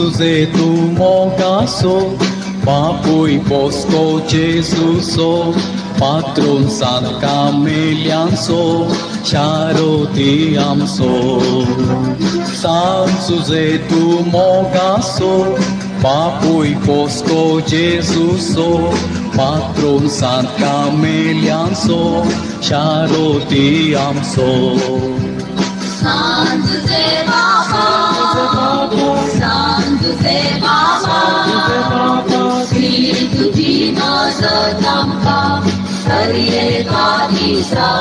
Jose tu mogaso, Papuy Bosco Jesuso, Patron San Camilianso, Charoti Amso. San Jose tu mogaso, Papuy Bosco Jesuso, Patron San Camilianso, Charoti Amso. San Jose Baba, San Jose Baba, Shri तुझी मजत आमकां हर एका दिसा.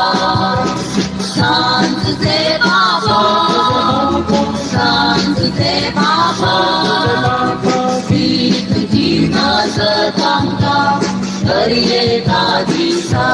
San Jose Baba, San Jose Baba, Shri तुझी मजत आमकां हर एका दिसा.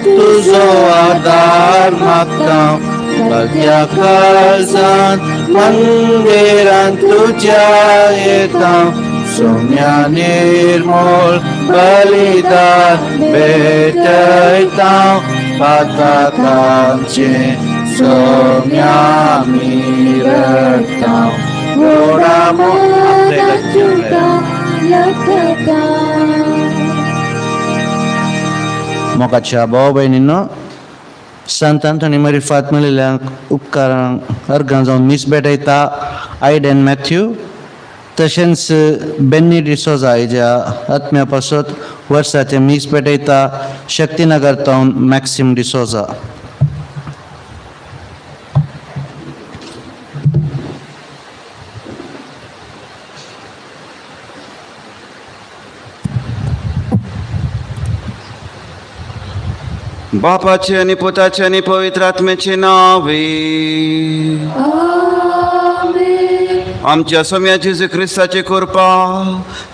तुझो आदार मागता भक्त्या काळजान मंदिरान तुज्या येता सोम्या निर्मोल बलिदान भेटयता पातकांचे सोम्या मिरता गोडा मोगाच्या भाव भयणींनो, संत अंथोनी मरी फात मेळिल्ल्यांक उपकारांक अर्गां जावन मीस भेटयता आयडन मॅथ्यू तशेंच बेन्नी डिसोजा हेज्या आत्म्या पासत वर्साचें मीस भेटयता शक्तीनगर टावन मॅक्सिम डिसोजा. बापाचे आनी पुताचे आनी पवित्र आत्म्याचे नावे आमच्या सोम्या जेजू क्रिस्ताचे कृपा,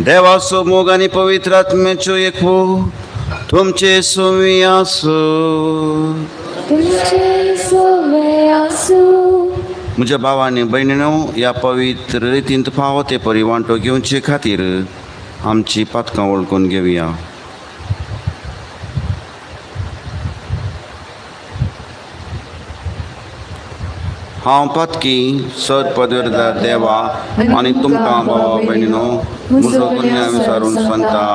देवाचो मोग आनी पवित्र आत्म्याचो एकवो तुमचे सोमी आसूं. म्हज्या भावांनी भयणीनो, ह्या पवित्र रितींत फावो ते परी वांटो घेवचे खातीर आमची पातकां वळखून घेवया. हांव पातकी सर पदरदार देवा आनी तुमकां भावा भयणीनो म्हजो गुन्यांव विचारून सांगता,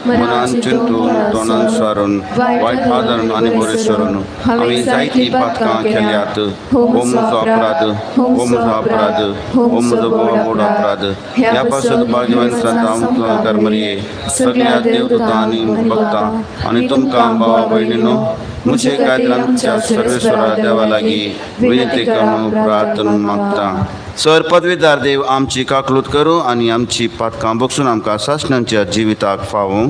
मनान चिंतून तोंडान सारून वायट आदरण आनी बरें सरून आमी जायतीं पातकां केल्यात. हो म्हजो अपराध, हो म्हजो अपराध, हो म्हजो व्हड अपराध. ह्या पासत भाग्यवान संत आमकां मरये सगळ्या देवदूतां आनी भक्तां आनी तुमकां भावा भयणीनो म्हजे खातीर आमच्या सर्वेश्वरा देवा लागीं विनंती करून प्रार्थना मागता. सर पदवीदार देव आमची काकलूत करूं आनी आमची पातकां बगसून आमकां सासणांच्या जिविताक फावूं.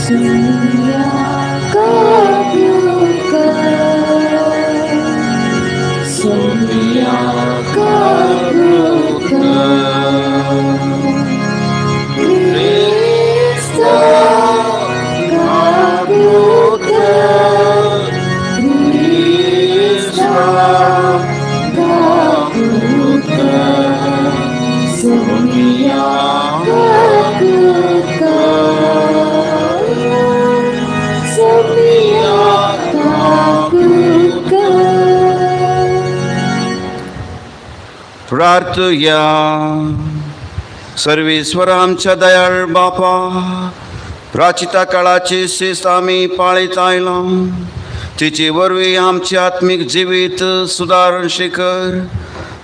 सोम्या कबूल कर, सोम्या कबूल कर, क्रिस्ता कबूल कर, क्रिस्ता कबूल कर, सोम्या कबूल कर, सोम्या कबूल कर. प्रार्थया. सर्वेश्वर आमच्या दयाळ बापा, प्राचिता काळाची शिस्त आमी पाळीत आयला, तिचे वरवीं आमचें आत्मीक जिवीत सुदारण शिकर.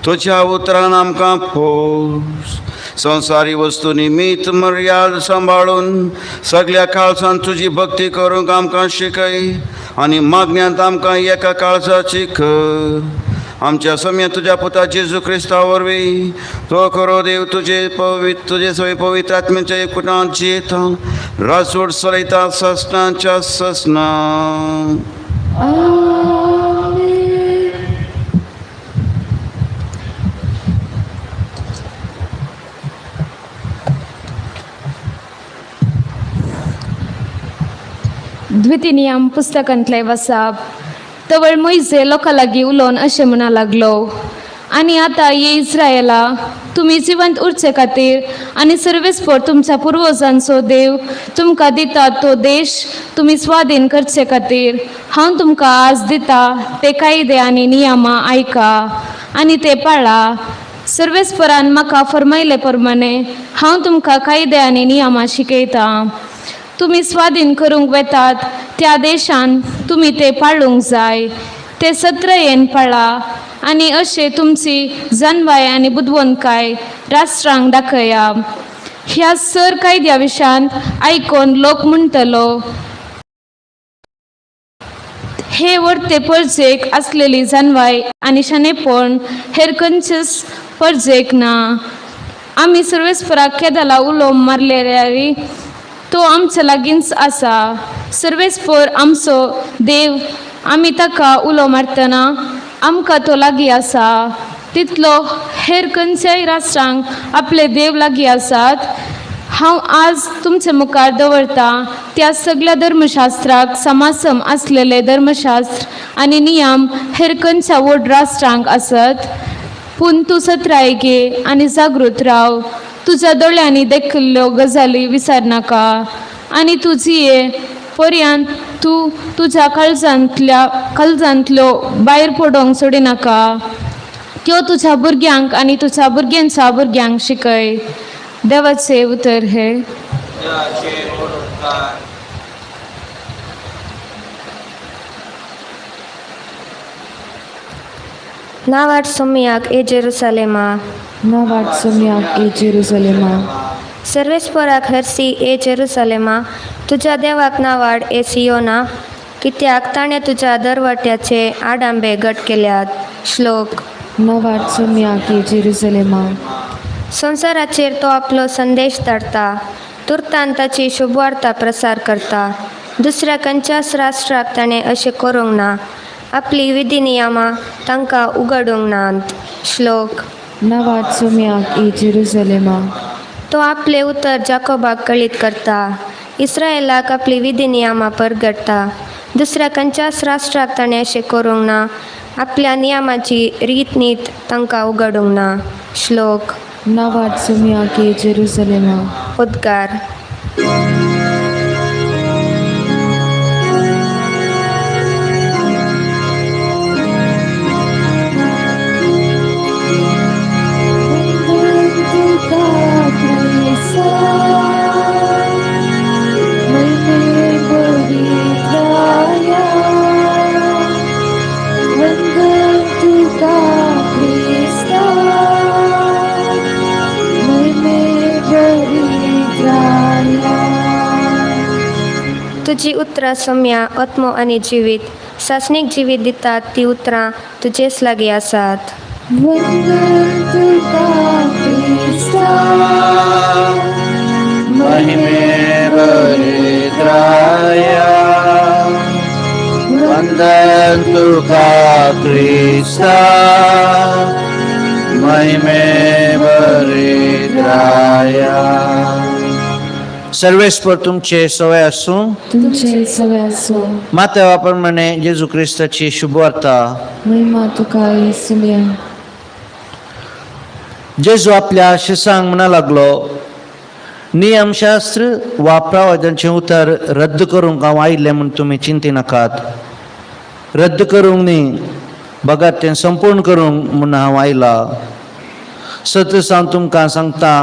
तुज्या उतरान आमकां पोस. संवसारी वस्तू निमित्त मर्याद सांबाळून सगळ्या काळजान तुजी भक्ती करूंक आमकां शिकय आनी मागण्यांत आमकां एका काळजाची कर. आमच्या सम्या तुज्या पुता जेजू क्रिस्ता वरवीं, तो खरो देव, तुजे पवित्र तुजे सवय पवित्र आत्म्याच्या एकूणांत जियेता, राजवट चलयता ससनाच्या ससना. आमेन. द्वितीनियम पुस्तकांतले वसाप. तवळ मोयजे लोकां लागीं उलोवन अशें म्हणा लागलो, आनी आतां ये इस्रायला, तुमी जिवंत उरचे खातीर आनी सर्वेस्पर तुमच्या पुर्वजांचो देव तुमकां दिता तो देश तुमी स्वाधीन करचे खातीर हांव तुमकां आज दिता ते कायदे आनी नियमां आयका आनी ते पाळा. सर्वेस्परान म्हाका फरमायले प्रमाणे हांव तुमकां कायदे आनी नियमां शिकयतां. तुमी स्वाधीन करूंक वेतात त्या देशान तुमी ते पाळूंक जाय, ते सत्रयेन पाळा आनी अशें तुमची जानवाय आनी बुदवंतकाय राष्ट्रांक दाखया. ह्या सर कायद्या विशयांत आयकोन लोक म्हणटलो, हे वर्ते परजेक आसलेली जानवाय आनी शाणेपण हेर खंयचेच परजेक ना. आमी सर्वेस्पराक केदला उलो मारलेल्यारी तो आमच्या लागींच आसा. सर्वेस्पर आमचो देव, आमी ताका उलो मारतना आमकां तो लागीं आसा तितलो हेर खंयच्याय राष्ट्रांक आपले देव लागीं आसात. हांव आज तुमचे मुखार दवरतां त्या सगळ्या धर्मशास्त्राक समासम आसलेले धर्मशास्त्र आनी नियम हेर खंयच्या व्हड राष्ट्रांक आसत. पूण तूं सत्राय घे आनी जागृत राव. तुज्या दोळ्यांनी देखिल्ल्यो गजाली विसरनाका आनी तूं जिये पर्यंत तूं तुज्या काळजांतल्यो भायर पडोंक सोडिनाका. त्यो तुज्या भुरग्यांक आनी तुज्या भुरग्यांच्या भुरग्यांक शिकय. देवाचें उतर हें. नावाट सोमियाक ए जेरुसालेमा. नावाट सोम्याक ए जेरुसलेमा. सर्वेस्पराक हरसी ए जेरुसालेमा, तुज्या देवाक नावाड ए सियोना, कित्याक ताणें तुज्या दरवट्याचे आडांबे गट केल्यात. श्लोक. नावाट सोम्याक ए जेरुसलेमा. संवसाराचेर तो आपलो संदेश धाडटा, तुर्तान ताची शुभवार्ता प्रसार करता. दुसऱ्या खंयच्याच राष्ट्राक ताणें अशें करूंक ना, आपली विधी नियमां तांकां उगडूंक नात. श्लोक. नावाट सोम्याक ए जेरुसलेमा. तो आपले उतर जाकोबाक कळीत करता, इस्रायलाक आपली विधी नियमां परगडटा. दुसऱ्या खंयच्याच राष्ट्राक ताणें अशें करूंक ना, आपल्या नियमाची रीत नीत तांकां उगडूंक ना. श्लोक. नावाट सोम्याक ए जेरुसलेमा. उद्गार. तुजी उतरां सोम्या आत्मो आनी जिवीत, सासणीक जिवीत दितात ती उतरां तुजेच लागीं आसात. महिमे बरिद्राया. तुका क्रिस्ता महिमे बरीत राया. सर्वेस्पर तुमचे सवय आसूं. तुमचे सगळे आसूं. मातेवा प्रमाणे जेजू क्रिस्ताची शुभवार्ता. महिमा तुका येसुम्या. जेजू आपल्या शिसांक म्हणा लागलो, नियमशास्त्र वा प्रवादांचें उतर रद्द करूंक हांव आयिल्लें म्हूण तुमी चिंती नाकात. रद्द करूंक न्ही, बगर तें संपूर्ण करूंक म्हूण हांव आयला. सतच हांव तुमकां सांगता,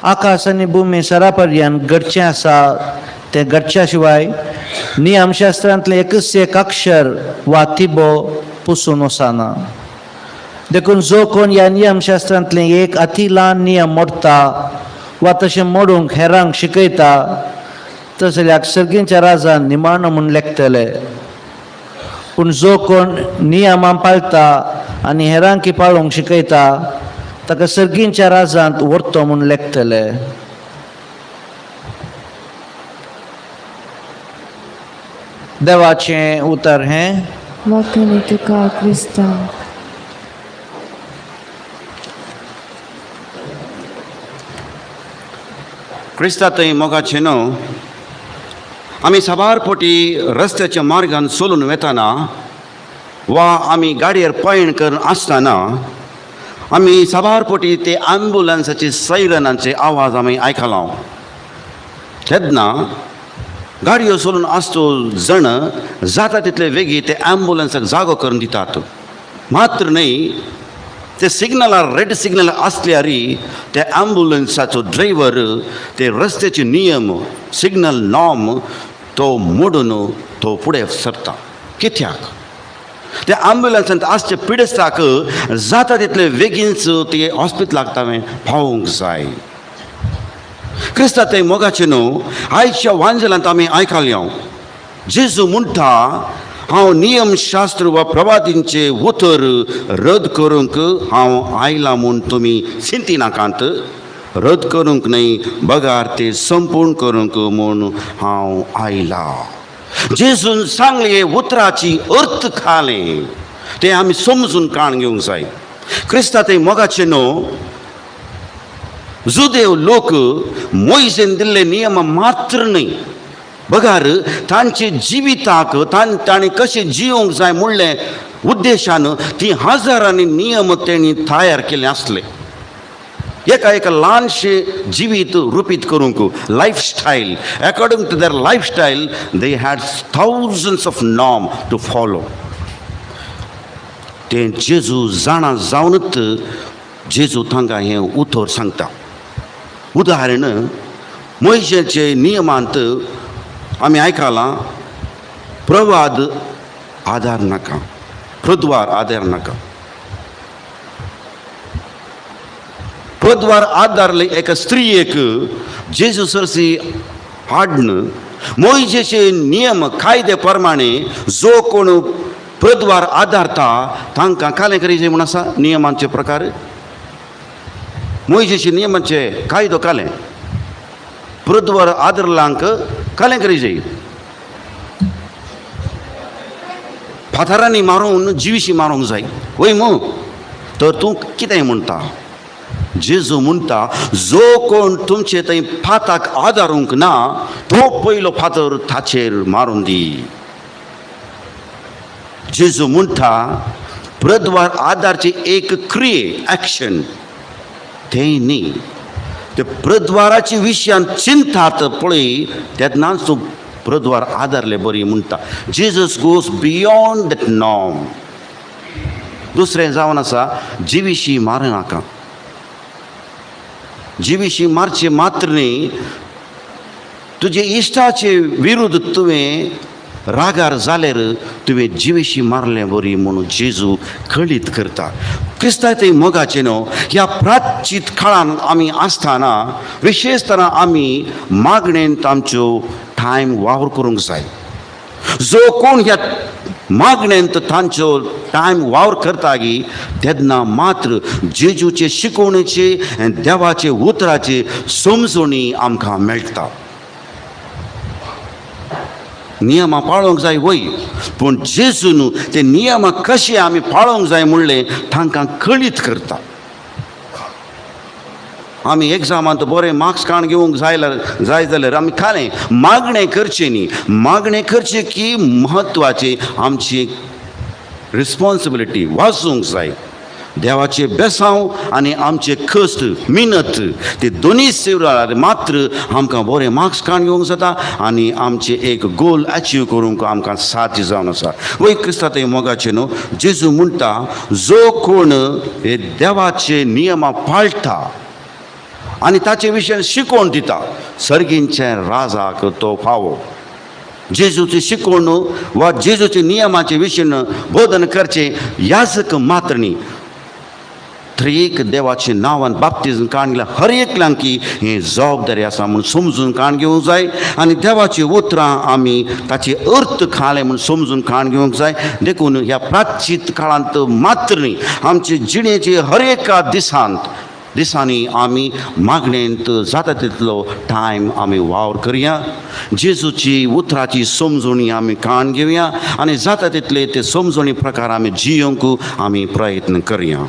आकाश आनी भुमी सरा पर्यंत घडचें आसा तें घडच्या शिवाय नियमशास्त्रांतलें एकच एक अक्षर वा तिबो पुसून वचना. देखून जो कोण ह्या नियमशास्त्रांतलें एक अती ल्हान नियम मोडटा वा तशें मोडूंक हेरांक शिकयता, तसल्याक सर्गींच्या राजान निमाणो म्हूण लेखतले. पूण जो कोण नियमां पाळटा आनी हेरांकी पाळूंक शिकयता ताका सर्गींच्या राजांत व्हरतो म्हूण लेखतले. देवाचें उतर हें. वाखाणे तुका क्रिस्ता. क्रिस्ता थंय मोगाचें न्हू, आमी साबार फावटी रस्त्याच्या मार्गान चलून वेताना वा आमी गाडयेर पयण करून आसतना आमी साबार फावटी ते ॲम्बुलन्साचे सैरनाचे आवाज आमी आयकला. तेन्ना गाडयो चलून आसतो जण जाता तितले वेगीं ते ॲम्बुलन्साक जागो करून दितात. मात्र न्हय, ते सिग्नलार रेड सिग्नल आसल्यार ते ॲम्बुलन्साचो ड्रायव्हर ते रस्त्याचे नियम सिग्नल नॉर्म तो मोडून तो फुडें सरता. कित्याक त्या ॲम्बुलन्सांत आसचे पिडेस्ताक जाता तितले बेगीनच ते हॉस्पिटलाक ताणें पावोवंक जाय. क्रिस्ता ते मोगाचें न्हू, आयच्या वांजेलांत आमी आयकल्या जेजू म्हणटा, हांव नियमशास्त्र वा प्रवादींचे उतर रद्द करूंक हांव आयला म्हूण तुमी चिंती नाकात. रद्द करूंक न्हय, बगार ते संपूर्ण करूंक म्हूण हांव आयला. जेजून सांगले उतराची अर्थ खालें तें आमी समजून काण घेवंक जाय. क्रिस्ता ते मोगाचें न्हू, जुदेव लोक मोयजेन दिल्ले नियम मात्र न्हय, बगार तांचे जिविताक ताणें कशें जिवंक जाय म्हणलें उद्देशान ती हजारांनी नियम तेणी तयार केले आसले. एका एका ल्हानशें जिवीत रुपीत करूंक lifestyle, according to their lifestyle they had thousands of norm to follow. तें जेजू जाणा जावनूच जेजू तांकां हें उतर सांगता. उदाहरण, मोयजेचे नियमांत आमी आयकलां, प्रवाद आदार नाका, प्रद्वार आदार नाका. प्रद्वार आदारले एका स्त्रियेक जेजू सरसी हाडन मोयजेचे नियम कायदे प्रमाणे जो कोण प्रद्वार आदारता तांकां कालें करीजे म्हूण आसा नियमांचे प्रकार. मोयजेचे नियमांचे कायदो कालें प्रद्वार आदरलांक कालें करीजे, फातरांनी मारून जिविशी मारूंक जाय वय मू. तर तूं कितें म्हणटा? जेजू म्हणटा, जो कोण तुमचे थंय फाताक आदारूंक ना तो पयलो फातर ताचेर मारून दी. जेजू म्हणटा, प्रद्वार आदारची एक क्रिये एक्शन तें न्ही, ते प्रद्वाराचे विशयान चिंतात पळय तेन्नाच तूं प्रद्वार आदारले बरी म्हणटा. Jesus goes beyond that norm. दुसरें जावन आसा, जिविशी मारनाका. जिविशी मारचे मात्र न्ही, तुजे इश्टाचे विरुद्ध तुवें रागार जाल्यार तुवें जिविशी मारलें बरी म्हणून जेजू कळीत करता. क्रिस्ता ते मोगाचें न्हू, ह्या प्राचीत काळान आमी आसतना विशेशतना आमी मागणेन आमच्यो टायम वावर करूंक जाय. जो कोण ह्या मागणेंत तांच्यो टायम वावर करता गी तेन्ना मात्र जेजूचे शिकवणेचे आनी देवाचे उतराचे समजणी आमकां मेळटा. नियमां पाळोंक जाय वय, पूण जेजून ते नियमां कशें आमी पाळोंक जाय म्हणलें तांकां कळीत करता. आमी एग्जामांत बरे मार्क्स काण घेवंक जाय जाय जाल्यार आमी खालें मागणें करचें न्ही. मागणें करचें की म्हत्वाचें आमची रिस्पोन्सिबिलिटी वाचूंक जाय. देवाचे बेसांव आनी आमचे कश्ट मिनत ते दोनूय सेवरार मात्र आमकां बरे मार्क्स काण घेवंक जाता आनी आमचें एक गोल अचीव करूंक आमकां साध्य जावन आसा. वय क्रिस्ता ते मोगाचें न्हू जेजू म्हणटा जो कोण हे देवाचे नियमां पाळटा आनी ताचे विशयान शिकोवन दिता सर्गींचे राजाक तो फावो. जेजूची शिकवण वा जेजूचे नियमाचे विशयन बोधन करचें याजक मात्र न्ही, त्रिएक देवाचे नांवान बाप्तिज्म काण घेतल्या हर एकल्यांकी ही जबाबदारी आसा म्हूण समजून काण घेवंक जाय आनी देवाची उतरां आमी ताचे अर्थ खाले म्हूण समजून काण घेवंक जाय. देखून ह्या प्राचीत काळांत मात्र न्ही, आमचे जिणेचे हर एका दिसांत दिसांनी आमी मागणेंत जाता तितलो टायम आमी वावर करया, जेजूची उतराची समजणी आमी काण घेवया आनी जाता तितले ते समजणी प्रकार आमी जियोंक आमी प्रयत्न करया.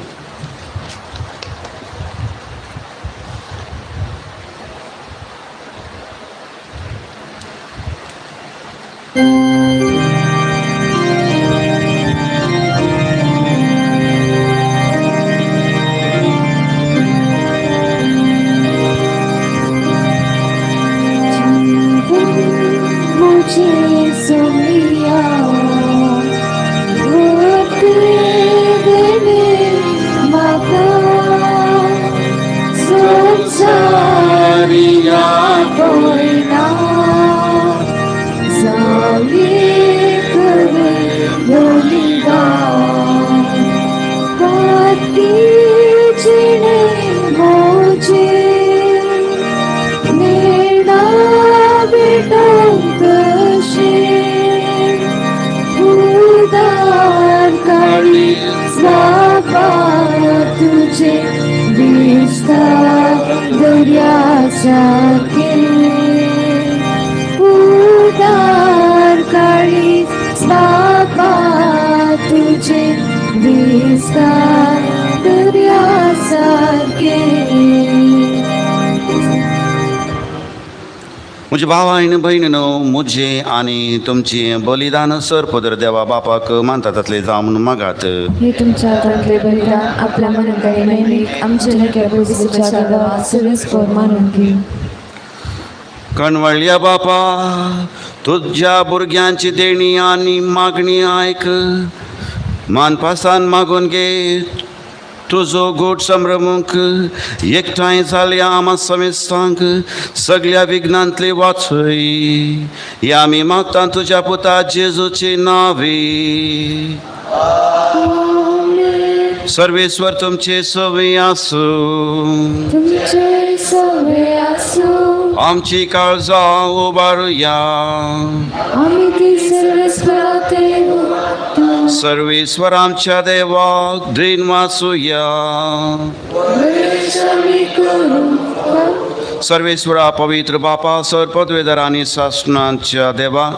मुझे सुनिया माता संसारिया कोयना जाली करे लोलिगा काती जिणे मोजे नेणा बेटोंकशे उदार काळी बाबा तुझे दिसता दर्यासारखे उदार काळी बाबा तुझे दिसता दर्यासारखे. म्हजे भावा आनी भयणीनो, म्हजें आनी तुमचें बलिदान सर पदर देवा बापाक मानता तसलें जावं म्हणून मागात. हे तुमच्या हातांतले बलिदान आपल्या मनात आणि महिमेक आमच्या लेख्या देवा सर्वेस्पर मानून घे. कणवळ्या बापा, तुज्या भुरग्यांची देणी आनी मागणी आयक, मानपासान मागून घे तुजो गोट संभ्रमूंक एकठांय जाल्या आमा समेस्तांक सगळ्या विघ्नांतले वाचय. हे आमी मागता तुज्या पुता जेजूचे नावे. सर्वेश्वर तुमचे सवे आसूं. तुमचे सवे आसूं. आमची काळजां उबारुया. आमी ती सर्वेस्परा सर्वेश्वर आमच्या देवाक दिन वाचुया. सर्वेश्वरा पवित्र बापा सर पदवेदार आनी सासणाच्या देवा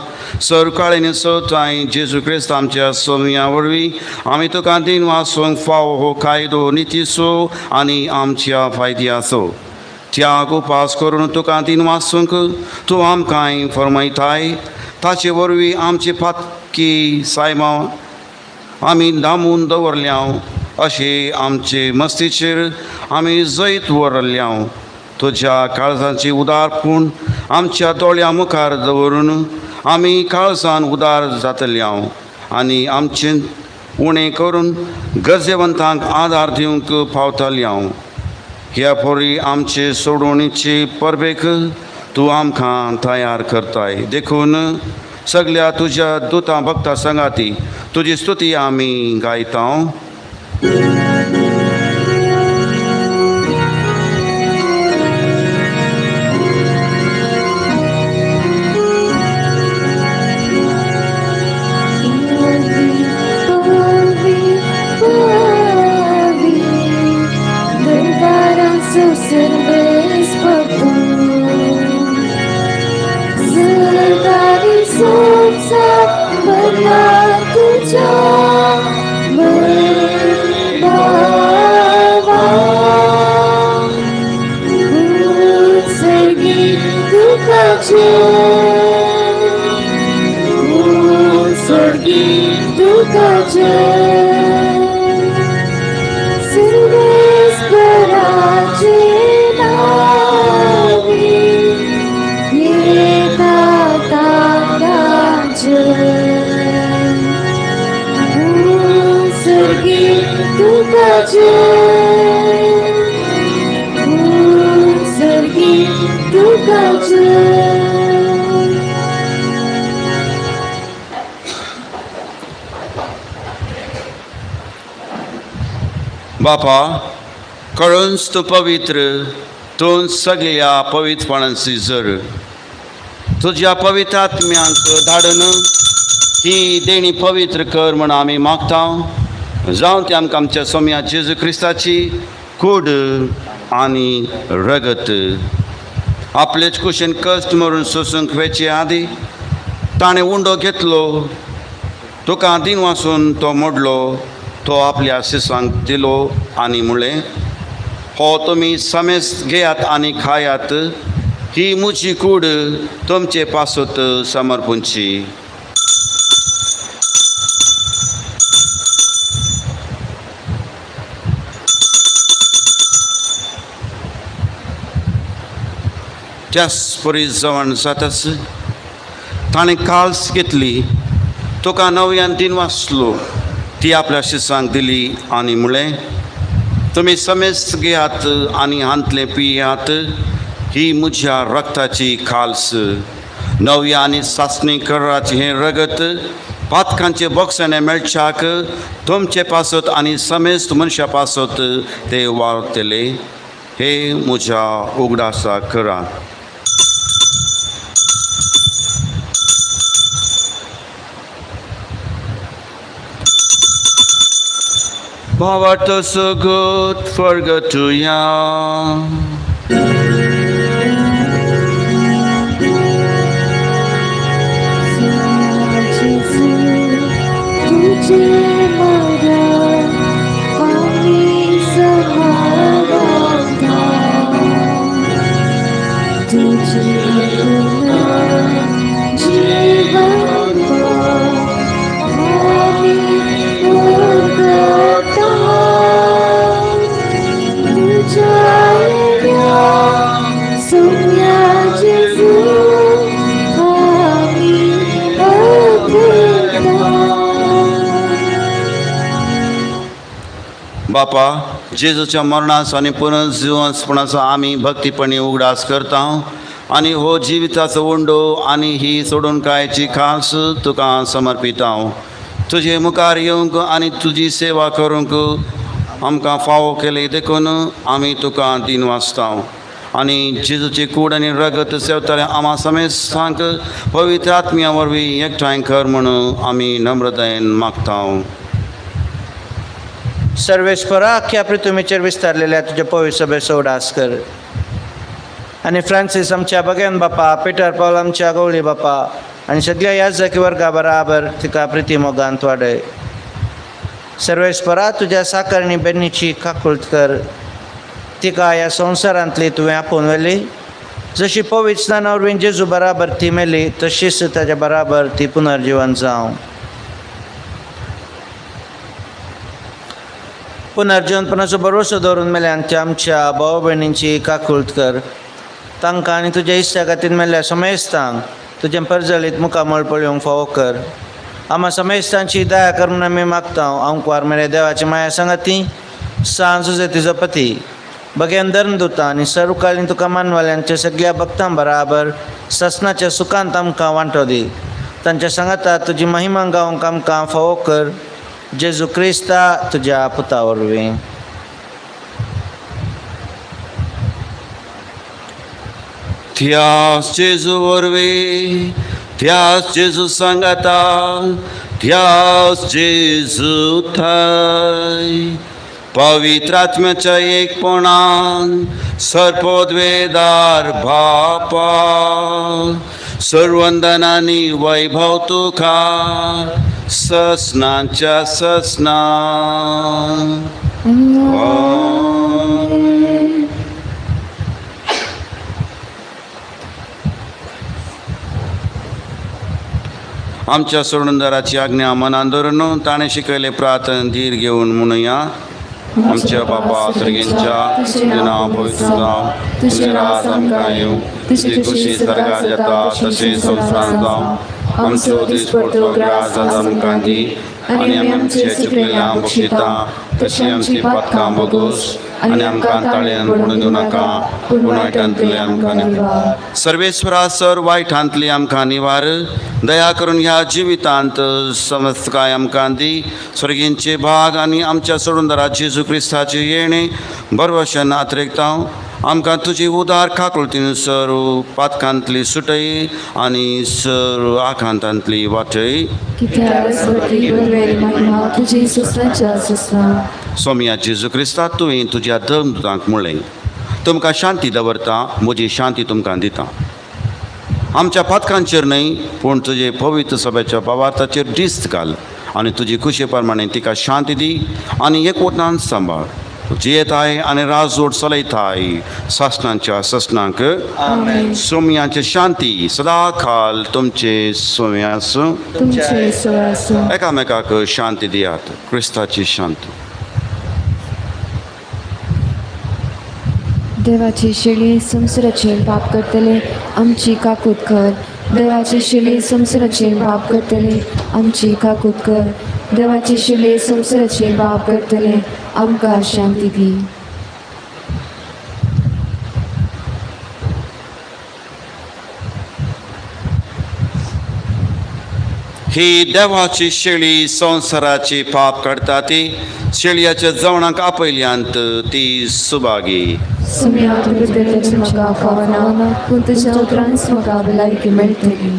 सर काळीन सवताय जेजू क्रिस्त आमच्या सोम्या वरवीं आमी तुका दिन वाचूंक फावो हो कायदो नितीचो आनी आमच्या फायद्याचो त्याग उपास करून तुका दिन वाचूंक तूं आमकां फरमायताय. ताचे वरवीं आमची पातकी सायमा आमी दामून दवरल्या अशें आमचे मस्तीचेर आमी जैत व्हरल्या. तुज्या काळजाची उदारपूण आमच्या दोळ्या मुखार दवरून आमी काळजान उदार जातल्या आनी आमचें उणें करून गरजेवंतांक आदार दिवंक पावतल्या. ह्या पोरी आमचे सोडवणीचे परबेक तूं आमकां तयार करताय. देखून सगल्या तुज्या दुतां भक्ता संगाती तुजी स्तुती आमी गायता. Service मरणात तुज्या वैभवा उत्सर्गी तुका जय, उत्सर्गी तुका जय. सर्वेस्पराचे नावे येता ताका जय, उत्सर्गी तुका जय, उत्सर्गी तुका जय. बापा, कळूनच तूं पवित्र, तूं सगळ्या पवित्रपणाची जर तुज्या पवित्र आत्म्यांक धाडून ही देणी पवित्र कर म्हण आमी मागता. जावं ती आमकां आमच्या सोम्या जेजू क्रिस्ताची कूड आनी रगत. आपलेच कुशीन कश्ट मरून सोसूंक वेचे आदी ताणें उंडो घेतलो, तुका दिन वासून तो मोडलो, तो आपल्या शिसांक दिलो आनी म्हणलें, हो तुमी समेस्त घेयात आनी खायात, ही म्हजी कूड तुमचे पासत समर्पणची. त्याच परी जवण जाताच ताणें काल्स घेतली, तुका नव्यान दिन वाचलो, ती आपल्या शिसांक दिली आनी म्हणलें, तुमी समेस्त घेयात आनी हांतलें पियात, ही म्हज्या रक्ताची खाल्स, नव्या आनी सासणी कराची हें रगत पातकांचे बोक्साणे मेळच्याक तुमचे पासत आनी समेस्त मनशा पासत ते वावरतले. हे म्हज्या उगडासा करात. भावार्थ सगत फरगतुया. तुझे मरण आमी समाधान, तुझे जीवन आमी उरता, तुझ्या सोम्या जेजू आमी उरता. बापा, जेजूच्या मरणाचो आनी पुनर्जिवंतपणाचो आमी भक्तीपणी उगडास करता आनी हो जिविताचो उंडो आनी ही सोडून कायची खास तुका समर्पिता. तुजे मुखार येवंक आनी तुजी सेवा करूंक आमकां फावो केली देखून आमी तुका दिन वाचता. आनी जेजूची कूड आनी रगत सेवताले आमा समेस्तांक पवित्र आत्म्या वरवीं एकठांय कर म्हणून आमी नम्रतायेन मागता. सर्वेस्परा, अख्ख्या पृथ्वीचेर विस्तारलेल्या तुज्या पवित्र सभेचो उडास कर आनी फ्रांसीस आमच्या बगेन बापा, पिटर पावल आमच्या गवळी बापा आनी सगळ्या याजकी वर्गा बराबर तिका प्रिती मोगांत वाडय. सर्वेस्परा, तुज्या साकरणी बेन्नीची काकुळट कर, तिका ह्या संवसारांतली तुवें आपोवन व्हेली, जशी पवित्र स्नाना वरवीं जेजू बराबर ती मेली तशीच ताच्या बराबर ती पुनर्जिवन जावं. पुनर्जिवनपणाचो भरवसो दवरून मेल्यान त्या आमच्या भाव भयणींची काकुळट कर, तांकां आनी तुज्या इश्टा खातीर मेल्ल्या समेस्तांक तुजें परजळीत मुखामळ पळोवंक फावो कर. आमा समेस्तांची दया कर म्हूण आमी मागता. आमकां मेरे देवाची माया सांगाती सांज तुजे तिजो पती बगेन धर्मदुता आनी सर्वकालीन तुका मानवाल्यांच्या सगळ्या भक्तां बराबर ससनाच्या सुखांत आमकां वांटो दी. तांच्या सांगाता तुजी महिमा गावंक आमकां फावो कर. जेजू क्रिस्ता तुज्या पुता वरवीं. त्यास जेजू वरवीं, त्यास जेजू सांगाता, त्यास जेजू थंय पवित्र आत्म्याच्या एकपणान सर्पोद्वेदार बापा सर्वंदनानी वैभव तुका ससनाच्या ससना. आमच्या सोडूनदाराची आज्ञा मनान धरून ताणें शिकयले प्रार्थना धीर घेवन म्हणुया. आमच्या बापा सर्गेंच्या, तुजें नांव पवित्र जावं, तुजें राज आमकां येवं, तुजी खुशी स्वर्गार जाता तशें संवसारांत जावं. आमचो दिसपडतो ग्रास आज आमकां दी आनी आमी आमचे चुकलेल्या बक्षिता तशी आमची पातकां भोगोस आनी आमकां ताळ्यान पडून दिवं नाका, पूण वायटांतले आमकां निवार. सर्वेश्वरा सर वायटांतली आमकां निवार, दया करून ह्या जिवितांत समस्तकाय आमकां दी. स्वर्गींचे भाग आनी आमच्या सोडूनदारा जेजू क्रिस्ताचे येणे बरवशन आत्रेकता आमकां तुजी उदार काकुळतीन सर पातकांतली सुटय आनी सर आकांतांतली वाटय. सोमया जेजू क्रिस्ता, तुवें तुज्या धर्मदूतांक म्हणलें, तुमकां शांती दवरता, म्हजी शांती तुमकां दिता. आमच्या पातकांचेर न्हय पूण तुजे पवित्र सभेच्या भावार्थाचेर दिस्त घाल आनी तुजी खुशे प्रमाणे तिका शांती दी आनी एकवटान सांबाळ. जियेताय आनी राजवट चलयताय सासणांच्या ससणांक. सोम्याची शांती सदा काल तुमचे सोम्या आसूं. एकामेकाक शांती दियात, क्रिस्ताची शांती. देवाची शेळी संवसाराचेर पाप करतले आमची काकूत कर. देवाची शेळी संवसाराचेर पाप करतले आमची काकूत कर. देवाची शेळी संवसाराचेर पाप करतले आमकां शांती दी. ही देवाची शेळी संवसाराची पाप काडटा ती शेळयाच्या जेवणाक आपयल्यांत ती सुभागी. सुम्या तुजें म्हाका फावना, पूण तुज्या उपरांत म्हाका भलायकी मेळटली.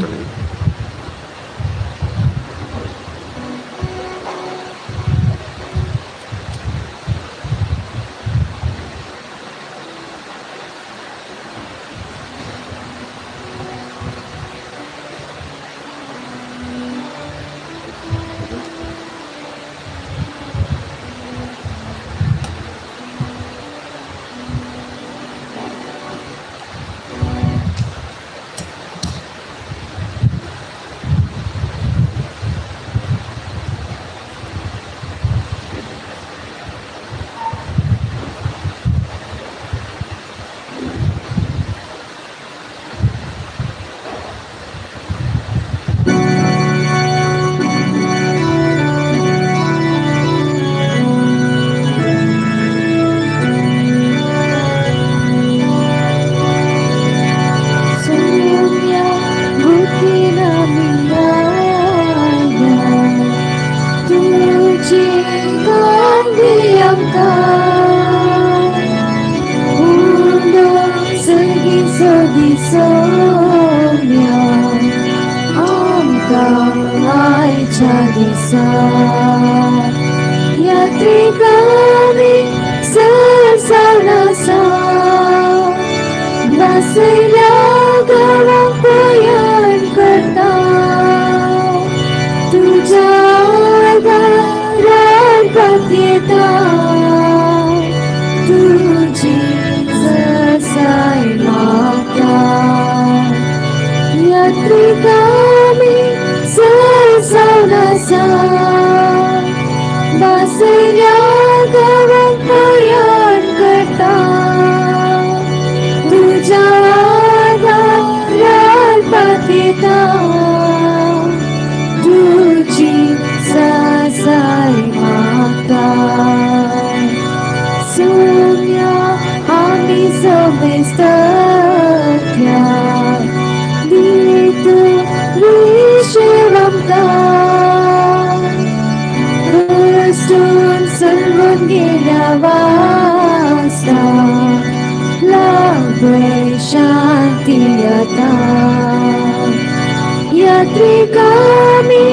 यात्रिकामी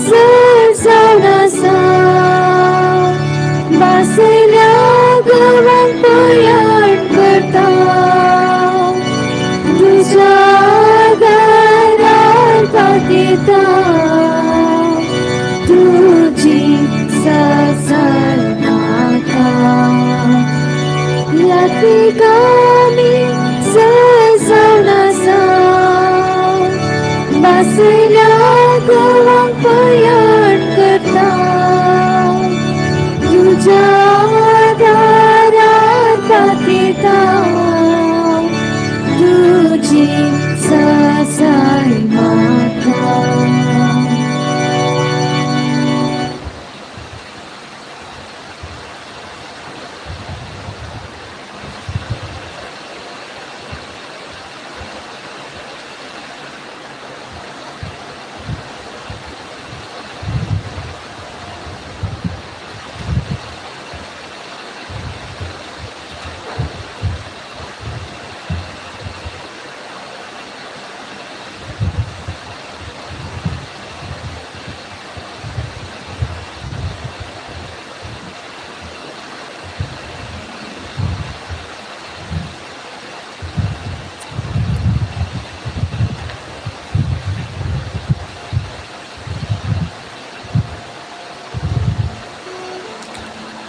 सरसरसा बसल्या गावात पयण करता तुझ्या दारात. पातेता तुजी ससाय म्हाका यात्रिकांनी सजावन आसा बासयल्या गोवांक पयण करता तुज्या दारार पातेता तुजी ससाय म्हाका.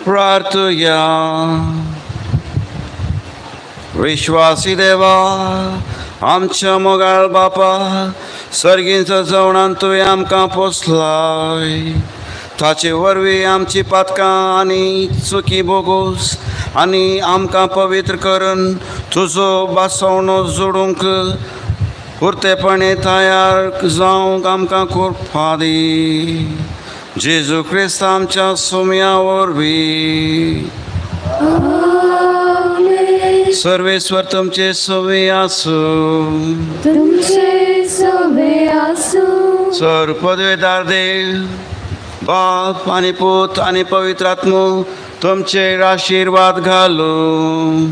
प्रार्थुया. विश्वासी देवा आमच्या मोगाळ बापा सर्गींच्या जेवणान तुवें आमकां पोसलाय ताचे वरवीं आमची पातकां आनी चुकी बोगोस आनी आमकां पवित्र करून तुजो बासवणो जोडूंक पुरतेपणे तयार जावंक आमकां कृपा दी. जेजू क्रिस्त आमच्या सोम्या वरवीं. सर्वेश्वर तुमचे सोवे आसूं. तुमचे सोवे आसूं. सर पदवेदार देव बाप आनी पूत आनी पवित्र आत्मो तुमचेर आशिर्वाद घालूं.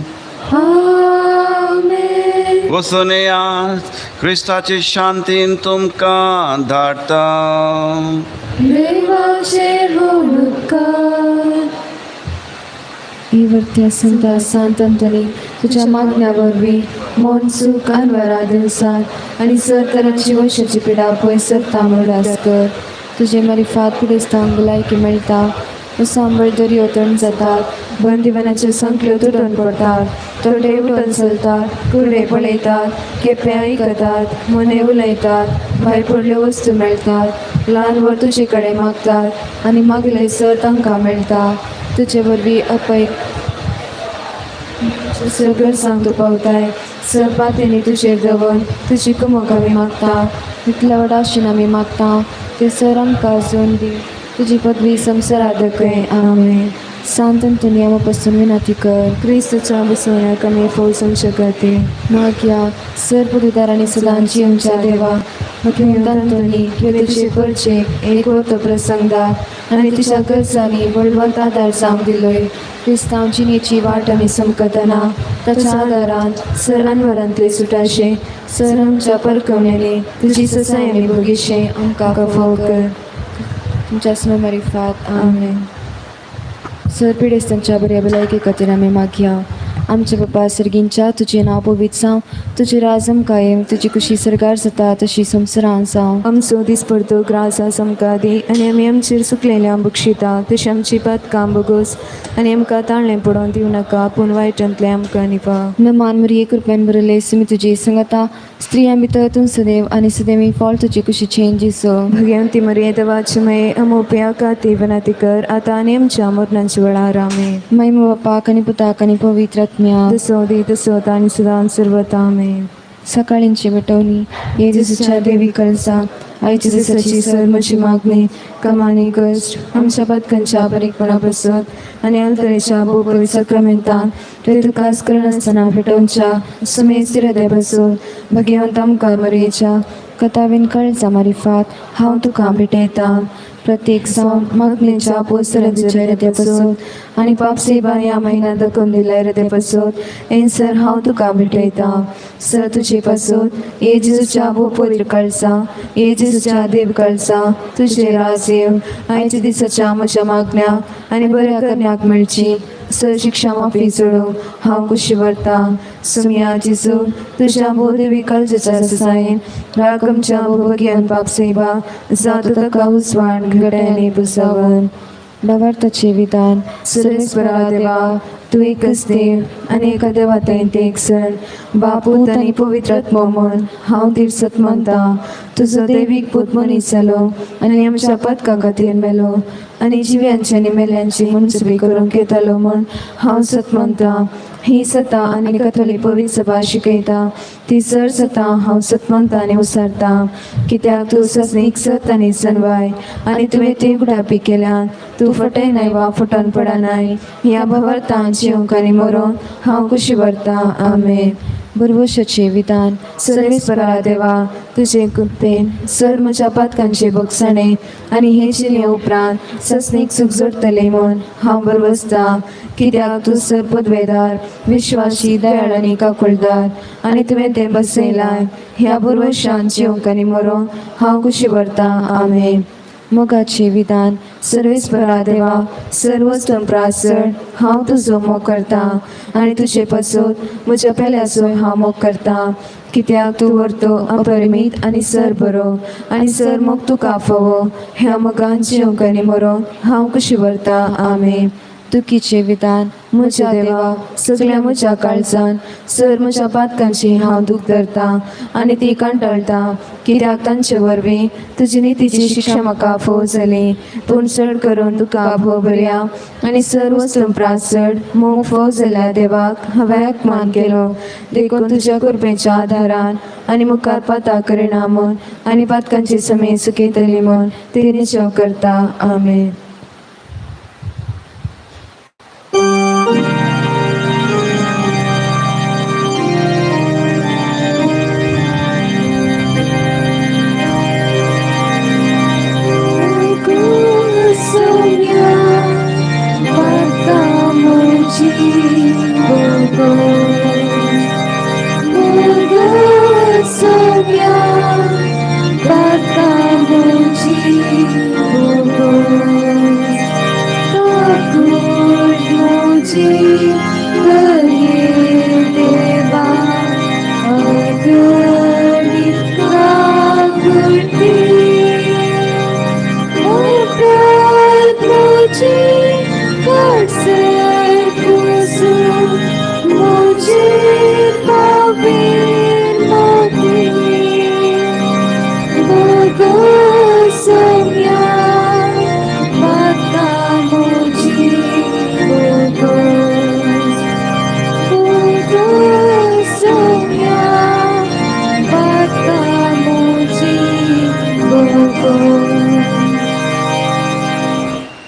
आमेन. वचून येयात, क्रिस्ताचे शांतीन तुमकां धाडटा. देवाचे उपकार. ही वर्त्या संता सांत अंतनी तुज्या मागण्या वरवीं मन सूख अनवरा दिवसात आनी सर तरांची वंशाची पिडा पयस सरता म्हूण उडास कर. तुजे मारिफात पिडेस्तांक भलायकी मेळटा, सांबळ दर्यो तण जातात, बंदिवानाच्यो संकल्यो तुटून पडटात, तोटे उठून चलतात, कुडे पळयतात, केप्यां आयकतात, मने उलयतात, भायर पडल्यो वस्तू मेळटात, ल्हान व्हड तुजे कडेन मागतात आनी मागले सर तांकां मेळटा. तुजे वरवीं अपय सगळं सांग तूं पावताय सर पातेनी तुजेर दवर तुजी कुमक आमी मागता. इतल्या व्हडा आशेन आमी मागता ते सर आमकां जोन दी तुजी पदवी संवसारात दाखय. आमेन. सांत अंतोनी आमा पासून विनंती कर. क्रिस्तच्या बसवण्याक आमी फौज शकते. मागया सर पदवीदार आनी सदांची आमच्या देवा भगवंत अंतोनी तुवें तुजे परचेक एक वर्तो प्रसंग दा आनी तुज्या गरजांनी बळवंत आदार जावंक दिलोय. क्रिस्तांव जिणेची वाट आमी समकतना ताच्या आदारान सरांवरांतले सुटाशे सर आमच्या परकवण्यांनी तुजी ससाय आमी भोगीशे आमकां कफो कर. तुमच्या स्मरिफात. आमेन. सर पिडेस्तांच्या बऱ्या भलायके खातीर आमी मागया. आमच्या बापा सर्गींच्या तुजें नांव पवित्र जावं, तुजें राज आमकां येवं, तुजी कुशी सरकार जाता तशी संवसारांत जावं. आमचो दीस पडतो ग्रास आमकां दी आनी आमी आमचेर सुकलेल्या बक्षिता तशी आमची पातकां बोगोस आनी आमकां ताळणें पडोवन दिवं नाका पूण वायटांतलें आमकां निपा. नमान मरिये कृपेन भरिल्ले सुमी तुजी संगता स्त्रियां भितर तूं सदैव आनी सदैवी फळ तुजी कुशीचें जेजू. भगवंती मरिये देवाची माये अमोप्या खातीर विनंती कर आतां आनी आमच्या मरणाच्या वेळार. आमेन. महिमा बापाक आनी पुताक आनी पवित्र आत्म्याक. तसो दी तसो आनी सदां सर्वता. आमेन. सकाळींची भेटवणी. हे जेजूच्या देवी कलसा आयच्या दिसाची सर म्हजी मागणी कमानी कश्ट आमच्या पातकांच्या बारीकपणा पासत आनी अलतरेच्या भोव सक्रमेंतान ते तुकास करनासतना भेटोवच्या सुमेज हृदय बसून भगवंत आमकां मरयेच्या कथावीन कळचा मारिफात हांव तुका भेटयतां. प्रत्येक जावन मागणेच्या पोसराच्या हृदय पासून आनी पाप सेवा ह्या म्हयन्यांत दाखोवन दिल्या हृदय पासून एनसर हांव तुका भेटयतां. सर तुजे पासून ये जेजूच्या भोव कळसा ये जेजूच्या देव कळसा तुजे राज येव आयच्या दिसाच्या म्हज्या मागण्या आनी बऱ्या करण्याक मेळची. सर शिक्षा माफी जोडूंक हांव कुशी व्हरता. सुमया जेजू तुज्या भोवदेवी काळजाच्या ससायेन रागमच्या भोगयान पाप सेवा जावं ताका हुसवाण घड्याने पुसावन. भावार्थाचे विधान. सर्वेस्परा देवा, तूं एकच देव आनी एका देवा थंय एक सण बापूत आनी पवित्र आत्मो म्हूण हांव तीर्सत मानता. तुजो दैवीक पूत मनीस जालो आनी आमच्या पदका खातीर मेलो आनी जिव्यांची आनी मेल्यांची मनसुबी करूंक येतालो म्हूण हांव सत मानता. ही सता आनी कथोलीक पवित्र सभा शिकयता ती सर सता हांव सत मानता आनी उसारता. कित्याक तूं सजनीक सत आनी सनवाय आनी तुवें ती उगडापी केल्यान तूं फटयनाय वा फटोवन पडनाय. ह्या भावार्थान जिवंक आनी मरोन हांव कुशी व्हरता. आमेन. भरवशाचें विधान. सर्वेस्परा देवा, तुजे कृपेन सर म्हज्या पातकांचे भोगसणे आनी हे जिणे उपरांत ससनीक सूख जोडटलें म्हूण हांव भरवसता. कित्याक तूं सर पदवेदार विश्वासी दयाळ आनी काकुळदार आनी तुवें तें बसयलां. ह्या भरवशान जिवंक आनी मरोन हांव कुशी व्हरता. आमेन. मोगाचें विधान. सर्वेस्परा देवा, सर्वस्तंप्रासर हांव तुजो मोग करता आनी तुजे पासत म्हज्या पेल्याचोय हांव मोग करता. कित्याक तूं व्हरतो अपरिमीत आनी सर बरो आनी सर मोग तुका फावो. ह्या मोगान जिवंक आनी मरोन हांव कुशी व्हरता. आमेन. दुखीचें विधान. म्हज्या देवा, सगल्या म्हज्या काळजान सर म्हज्या पातकांची हांव दूख धरता आनी ती कंटाळटा. कित्याक तांचे वरवीं तुजी नितीची शिक्षा म्हाका फोव जाली. पूण चड करून तुका भोव बऱ्या आनी सर्व संप्रास चड मोग फोव जाल्या देवाक हांवें अपमान केलो. देखून तुज्या कृपेच्या आदारान आनी मुखार पाता करिना म्हूण आनी पातकांची समेत सुकयतली म्हूण ती निश्चव करता. आमेन.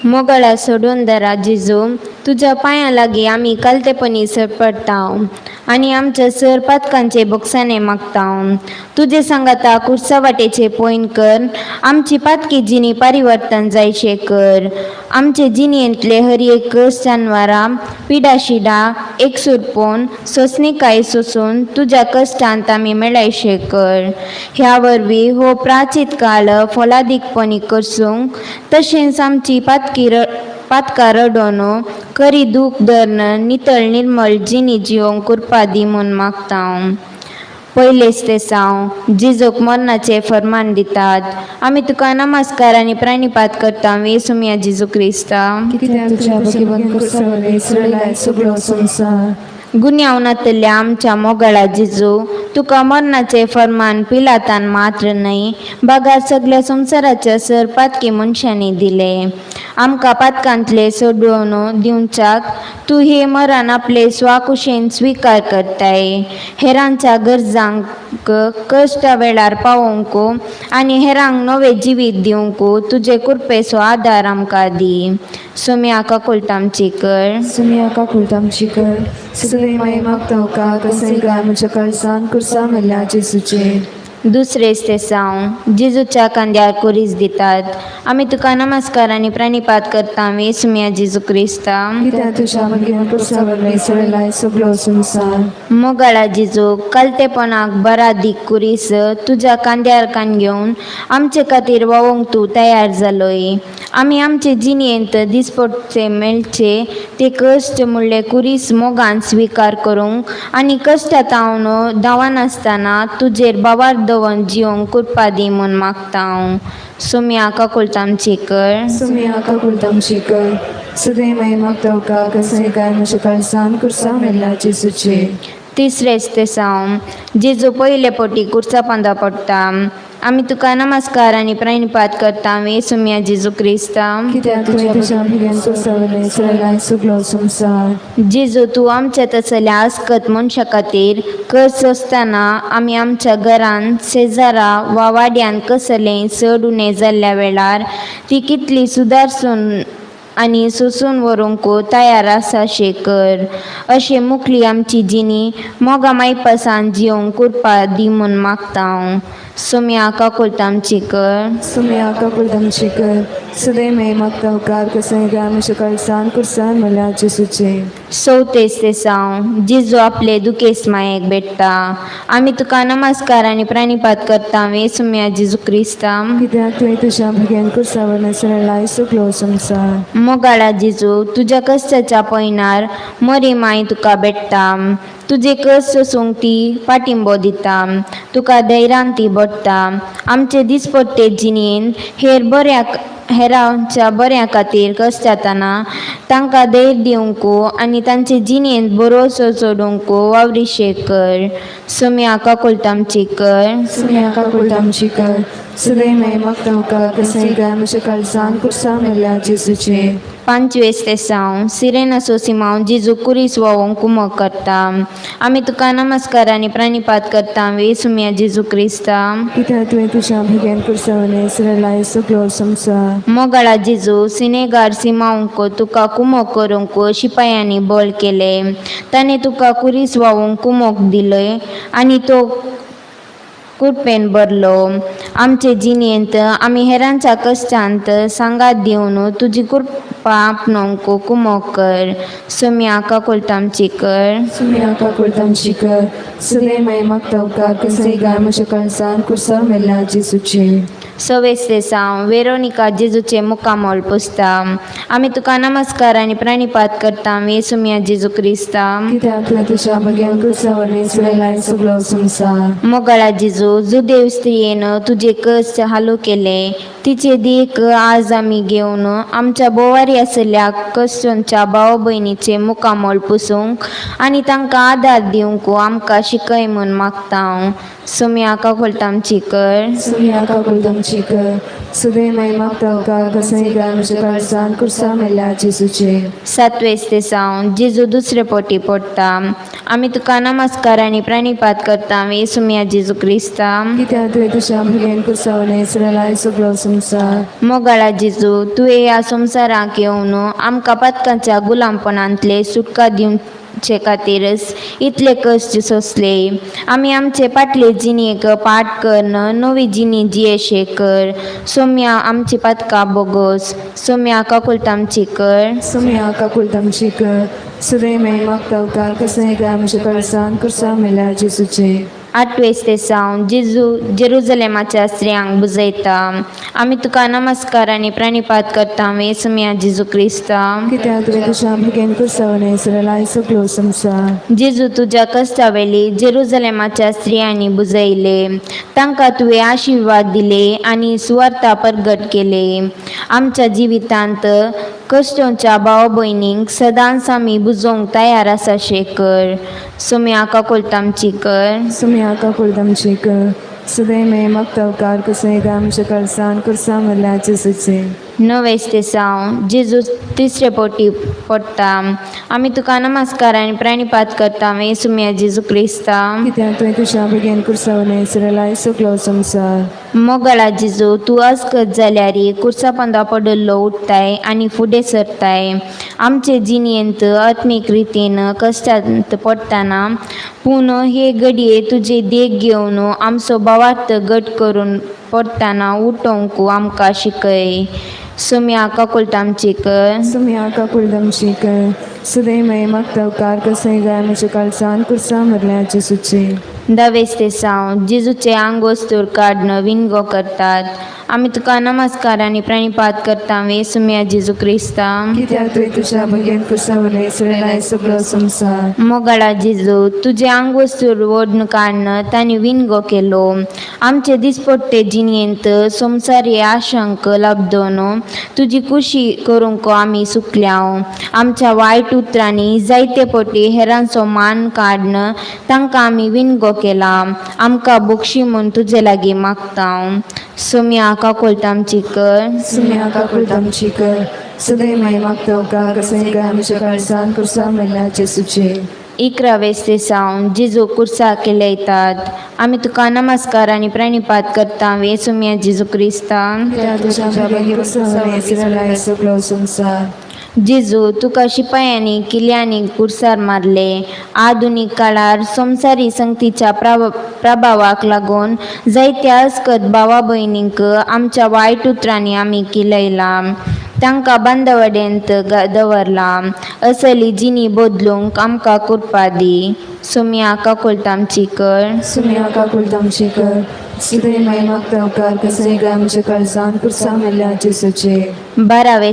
मोगळा सोडून दरा जेजू, तुज्या पांयां लागीं आमी कालतेपणी सरपडटा आनी आमच्या सर पातकांचे बोगसाणे मागता. तुजे सांगाता कुर्सा वाटेचे पोयन कर, आमची पातकी जिणी परिवर्तन जायशे कर. आमचे जिणेंतले हर एक जानवरां पिडाशिडा एकसूरपोवन सोंसणीकाय सोसून तुज्या कश्टांत आमी मेळायशे कर. ह्या वरवीं हो प्राचीत काळ फोलादीकपणी करसूंक तशेंच आमची पातकी पातकां रडोवन खरी दूख धरून नितळ निर्मळ जिणी जिवंक कृपा दी म्हूण मागता. पयलेच ते साव जिजूक मरणाचें फर्मान दितात. आमी तुका नमस्कार आनी प्रणिपात करता येसुमिया जेजू क्रिस्ता. गुन्यांव नातल्या आमच्या मोगाळा जेजू, तुका मरणाचें फर्मान पिलातान मात्र न्हय बागार सगल्या संवसाराच्या सर पातकी मनशांनी दिले. आमकां पातकांतले सोडोवन दिवच्याक तूं हे मरण आपले स्वाकुशेन स्विकार करताय. हेरांच्या गरजांक कश्टा वेळार पावोवंक आनी हेरांक नवें जिवीत दिवंक तुजे कृपेचो आदार आमकां दी. सोम्या काकुळट आमची कर. सुमिया काकुळट आमची कर. सगळे माई मागता का कसै गाय म्हज्या काळजान कुर्सा मेल्ल्या जेजूचेर. दुसरेच ते साव जेजूच्या खांद्यार कुरीस दितात. आमी तुका नमस्कार आनी प्रणिपात करता येसुम्या जेजू क्रिस्ता. कित्याक तुज्या भगेन कुर्सा वरवीं सोडलाय सगळो संवसार. मोगाळा जेजू, कलतेपणाक बरा दीक कुरीस तुज्या खांद्यार कान घेवन आमचे खातीर वावोंक तूं तयार जालोय. आमी आमचे जिणेंत दिसपट्टे मेळचे ते कश्ट म्हणले कुरीस मोगान स्विकार करूंक आनी कश्टांत धांवनासतना तुजेर बावार दवर जिवंक कृपा दी म्हूण मागता हांव. सोम्या काकुळट आमची कर. सुम्या काकुळट आमची कर. सदैव मागता उपकार कसंय काय म्हज्या कळसान कुर्सा मेल्ल्या जेजूचे. तिसरेच ते साव जेजू पयले पटी कुर्सा पांदा पडटा. आमी तुका नमस्कार आनी प्रणिपात करता येसुम्या जेजू क्रिस्ता. कित्याक तुवें तुज्या भुरग्यान कुर्सा वरवीं सोडलाय सगळो संवसार. जेजू, तूं आमच्या तसल्या आसकत मनशा खातीर कश्ट सोंसतना आमी आमच्या घरान शेजारा वा वाड्यान कसलेंय चड उणें जाल्ल्या वेळार ती कितली सुदारसून आनी सोंसून व्हरूंक तयार आसा शे कर. अशें मुखली आमची जिणी मोगा मायपासान जिवंक कृपा दी म्हूण मागता हांव. सोम्या काकुळट आमची कर. सुम्या काकुळट आमची कर. सदैव मागता उपकार कसंय काय म्हज्या कळसान कुर्सा मेल्ल्या जेजूचे. चवथेच ते साव जेजू आपले दुखेस मायेक भेट्टा. आमी तुका नमस्कार आनी प्रणिपात करता येसुम्या जेजू क्रिस्ता. कित्याक तुवें तुज्या भुरग्यान कुर्सा वरवीं सोडलाय सगळो संवसार. मोगाळा जेजू, तुज्या कश्टाच्या पयणार मरी माय तुका भेट्टा. तुजे कश्ट सोसूंक ती पाटिंबो दिता, तुका धैर्यान ती बडटा. आमचे दिसपट्टे जिणेंत हेर बऱ्या हेरांच्या बऱ्या खातीर कश्ट जातना तांकां धैर्य दिवंक आनी तांचे जिणेंत बरोसो चडोवंक वावरिशे कर. सोम्या काकुळट आमची कर. सुम्या काकुळट आमची कर. सदैव मागता उपकार कसंय काय म्हज्या कळसान कुर्सा मेल्ल्या जेजूचे. पांचवेस ते साव सिरेनासो सिमांव जेजू कुरीस वावोंक कुमक करता. आमी तुका नमस्कार आनी प्रणिपात करता येसुम्या जेजू क्रिस्ता. कित्याक तुवें तुज्या भुरग्यान कुर्सा वरवीं सोडलाय सगळो संवसार. मोगाळा जेजू, सिनेगार सिमांवक तुका कुमक करूंक शिपायांनी बळ केलें. ताणें तुका कुरीस वावोंक कुमक दिलय आनी तो कृपेन भरलो. आमचे जिणेंत आमी हेरांच्या कश्टांत सांगात दिवन तुजी कृपा आपणोवंक कुमक कर. सोम्या काकुळट आमची कर. सुम्या काकुळट आमची कर. सदैव मागता उपकार कसंय काय म्हज्या कळसान कुर्सा मेल्ल्या जेजूचे. सवेस ते साव वेरोनिका जेजूचे मुखामोल पुसता. आमी तुका नमस्कार आनी प्रणिपात करता येसुम्या जेजू क्रिस्ता. कित्याक तुवें तुज्या भुरग्यान कुर्सा वरवीं सोडलाय सगळो संवसार. मोगाळा जेजू, जुदेव स्त्रियेन तुजे कश्ट हालू केले तिचे देख आज आमी घेवन आमच्या बोवारी आशिल्ल्या कश्टांच्या भाव भयणीचे मुखामोल पुसूंक आनी तांकां आदार दिवंक आमकां शिकय म्हूण मागता हांव. सोम्या काकुळट आमची कर. सुम्या काकुळट आमची कर. सदैव मागता उपकार कसंय काय म्हज्या कळसान कुर्सा मेल्ल्या जेजूचे. सातवेस ते साव जेजू दुसरे पटी पडटा. आमी तुका नमस्कार आनी प्रणिपात करता येसुम्या जेजू क्रिस्ता. कित्याक तुवें तुज्या भुरग्यान कुर्सा वरवीं सोडलाय सगळो संवसार. मोगाळा जेजू, तुवें ह्या संवसाराक येवन आमकां पातकांच्या गुलामपणांतले सुटका दिवचे खातीरच इतले कश्ट सोंसले. आमी आमचे पाटले जिणेक पाठ करून नवी जिणी जियेशे कर. सोम्या आमची पातकां बोगोस. सोम्या काकुळट आमची कर. सुम्या काकुळट आमची कर. सदैव मागता उपकार कसंय काय म्हज्या कळसान कुर्सा मेल्ल्या जेजूचे. आठवेस ते साव जेजू जेरुजलेमाच्या स्त्रियांक बुजयता. आमी तुका नमस्कार आनी प्रणिपात करता येसुम्या जेजू क्रिस्ता. कित्याक तुवें तुज्या भुरग्यान कुर्सा वरवीं सोडलाय सगळो संवसार. जेजू तुज्या कश्टावेली जेरुजलेमाच्या स्त्रियांनी बुजयले. तांकां तुवें आशिर्वाद दिले आनी सुवार्ता परगट केले. आमच्या जिवितांत कश्टांच्या भाव भयणींक सदांच आमी बुजोवंक तयार आसा शे कर. सोम्या काकुळट आमची कर. सुम्या काकुळट आमची कर. सदैव मागता उपकार कसंय काय म्हज्या कळसान कुर्सा मेल्ल्या जेजूचे. नवेस्तेसांव जेजू तिसरे पोटी पडटा. आमी तुका नमस्कार आनी प्रणिपात करता येसुम्या जेजू क्रिस्ता. कित्याक तुवें तुज्या भुरग्यान कुर्सा वरवीं इसरायलाय सगलो संवसार. मोगाळा जेजू तूं अस्कत जाल्यार कुर्सा पंदा पडिल्लो उठताय आनी फुडें सरताय. आमचे जिणेंत आत्मीक रितीन कश्टांत पडटना पूण हे घडये तुजे देख घेवन आमचो भावार्थ घट करून पडटना उठोवंक आमकां शिकय. सुम्या काकुळट आमची कर. सुम्या काकुळट आमची कर. सुदैमय मागता उपकार कसंय गाय म्हज्या काळजान कुर्सा मरल्या जेजूची. दवेस्तेसांव जेजूचे आंगवस्तूर काडून विणगो करतात. आमी तुका नमस्कार आनी प्रणिपात करता येसुम्या जेजू क्रिस्ता. कित्याक तुवें तुज्या भुरग्यान कुर्सा वरवीं इसरायलाय सगलो संवसार. मोगाळा जेजू तुजें आंगवस्तूर ओडून काडून तांणी विणगो केलो. आमचे दिसपट्टे जिणेंत संवसारी आशांक लाबदोन तुजी खुशी करूंक आमी सुकल्याव. आमच्या वायट उतरांनी जायते पटी हेरांचो मान काडून तांकां आमी विणगो केला. आमकां बक्षी म्हूण तुजे लागीं मागता. सुम्या काकुळट आमची कर. सुम्या काकुळट आमची कर. सदैमय मागता उपकार कसंय गाय म्हज्या काळजान कुर्सा मरल्या जेजूची. 11वें जेजू कुर्साक केलयतात. आमी तुका नमस्कार आनी प्रणिपात करता येसुम्या जेजू क्रिस्ता. कित्याक तुज्या भुरग्यान कुर्सा वरवीं इसरायलाय सगलो संवसार. जेजू तुका शिपायांनी किल्ल्यांनी कुर्सार मारले. आधुनीक काळार संवसारी संगतीच्या प्रभावाक लागून जायत्या अस्कत भावा भयणींक आमच्या वायट उतरांनी आमी किलयला. तांकां बांदवडेंत दवरला. असली जिणी बदलूंक आमकां कृपा दी. सुम्या काकुळट आमची कर. सुम्या काकुळट आमची कर. सुदैमय मागता उपकार कसंय गाय म्हज्या काळजान कुर्सा मरल्या जेजूची. 12वें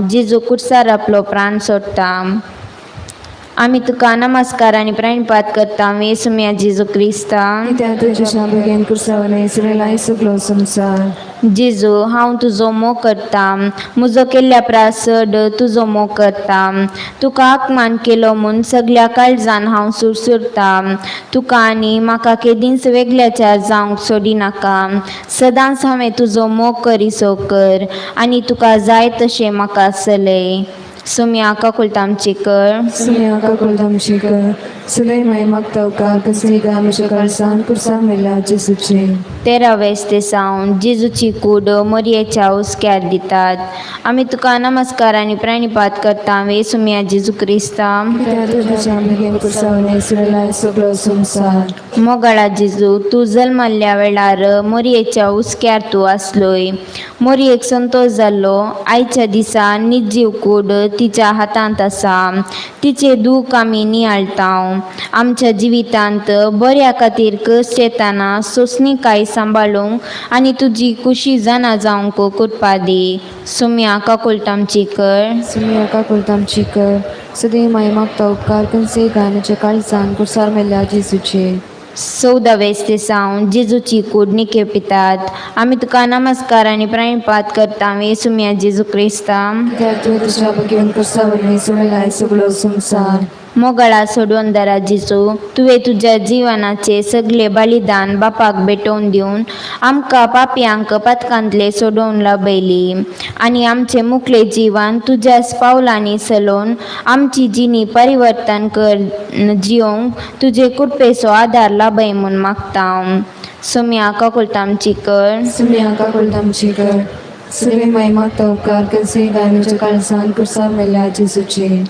जेजू कुर्सार आपलो प्राण सोडटा. आमी तुका नमस्कार आनी प्रणिपात करता येसुम्या जेजू क्रिस्ता. कित्याक तुवें तुज्या भुरग्यान कुर्सा वरवीं इसरायलाय सगलो संवसार. जेजू हांव तुजो मोग करता. म्हजो केल्ल्या प्रास चड तुजो मोग करता. तुका आकमान केलो म्हूण सगल्या काळजान हांव सुरसुरता. तुका आनी म्हाका केदींच वेगळ्याच्या जावंक सोडिनाका. सदांच हांवें तुजो मोग करिसो कर आनी तुका जाय तशें म्हाका चलय. सुम्या काकुळट आमची कर. सुम्या काकुळट आमची कर. सुदैमय मागता उपकार कसंय गाय म्हज्या काळजान कुर्सा मरल्या जेजूची. 13वें जेजूची कूड मोरयेच्या हुस्क्यार दितात. आमी तुका नमस्कार आनी प्रणिपात करता येसुम्या जेजू क्रिस्ता. कित्याक तुवें तुज्या भुरग्यान कुर्सा वरवीं इसरायलाय सगलो संवसार. मोगाळा जेजू तूं जल्मल्ल्या वेळार मोरयेच्या हुस्क्यार तूं आसलोय. मोरयेक संतोश जाल्लो. आयच्या दिसा निर्जीव कूड तिच्या हातांत आसा. तिचें दूख आमी नियाळटा. आमच्या जिवितांत बऱ्या खातीर कश्ट येतना सोंसणीकाय सांबाळूंक आनी तुजी खुशी जाणा जावंक कृपा दी. सुम्या काकुळट आमची कर. सुम्या काकुळट आमची कर. सदैमय मागता उपकार कसंय गाय म्हज्या काळजान कुर्सार मरल्या जेजूची. 14वें जेजूची कूड निकेपितात. आमी तुका नमस्कार आनी प्रणिपात करता येसुम्या जेजू क्रिस्ता. कित्याक तुवें तुज्या भुरग्यान कुर्सा वरवीं इसरायलाय सगलो संवसार. मोगाळा सोडवणदारा जेजू तुवें तुज्या जिवनाचे सगळे बलिदान बापाक भेटोवन दिवन आमकां पापयांक पातकांतले सोडोवन लाभयली आनी आमचे मुखले जिवन तुज्याच पावलांनी चलोवन आमची जिणी परिवर्तन कर जिवंक तुजे कृपेचो आदार लाभय म्हूण मागता. सुम्या काकुळट आमची कर. सुम्या काकुळट आमची कर. सदैमय मागता उपकार कसंय गाय म्हज्या काळजान कुर्सा मरल्या जेजूची.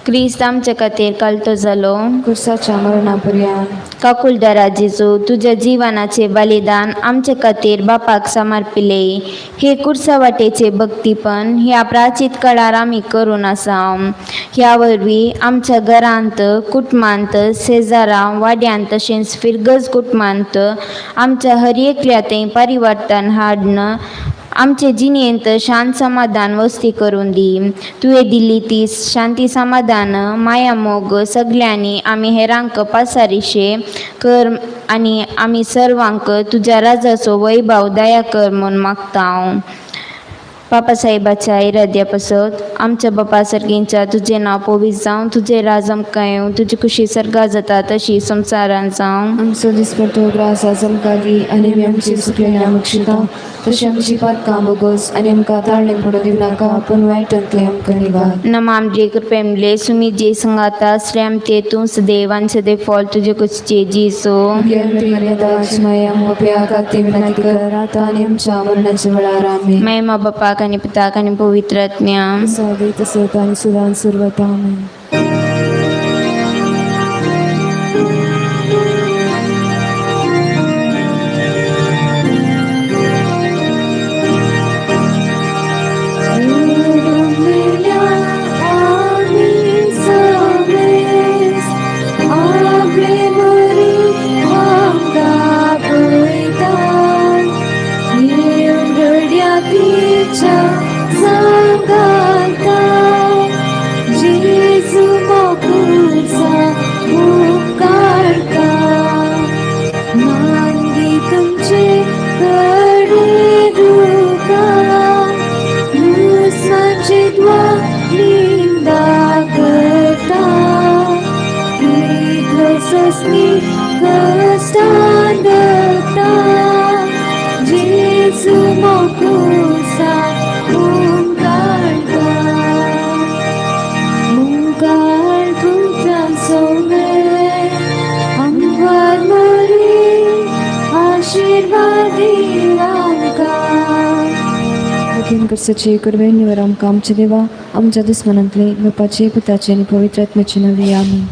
क्रिस्त आमचे खातीर कळतो जालो. कुर्साच्या मरणा पर्यंत. काकुळदारा जेजू तुज्या जिवनाचे बलिदान आमचे खातीर बापाक समर्पिले. हे कुर्सा वाटेचे भक्तीपण ह्या प्राचीत काळार आमी करून आसा. ह्या वरवीं आमच्या घरांत कुटुंबांत शेजारा वाड्यांत तशेंच फिरगज कुटुंबांत आमच्या हर एकल्या थंय परिवर्तन हाडून आमचे जिणेंत शांत समाधान वस्ती करून दी. तुवें दिल्ली ती शांती समाधान माया मोग सगल्यांनी आमी हेरांक पासारिशे कर आनी आमी सर्वांक तुज्या राजाचो वैभव दया कर म्हूण मागता. पापा साहेबाच्या इराद्या पासत आमच्या बापा सर्गींच्या तुजें नांव पवित्र जावं, तुजें राज आमकां येवं, तुजी खुशी सर्गा जाता तशी संवसारान जावं. आमचो दिसपट्टो ग्रास आज आमकां दी आनी आमी आमची चुकलेल्या बक्षिता तशी आमची पातकां बोगस आनी आमकां ताळणे पडूं दिवं नाका पूण वायटांतलें आमकां निवार. नमाम जे कृपेमले सुमी जे संगाता श्रेम ते तूं सदैव आनी सदैव फॉल तुजे कुसचे जेजू. माया मोप्या खातीर विनंती कर आतां आनी आमच्या मरणाच्या वेळार. आमेन. महिमा बापाक आनी पुताक आनी पवित्र आत्म्या. सादी तसोत आनी सुदान सुरवता. आमेन. सचे कुरवे निवर आमकां आमचे देवा आमच्या दुस्मनांतले बापाचे पुताचे आनी पवित्र आत्म्याचे नांवी. आमेन.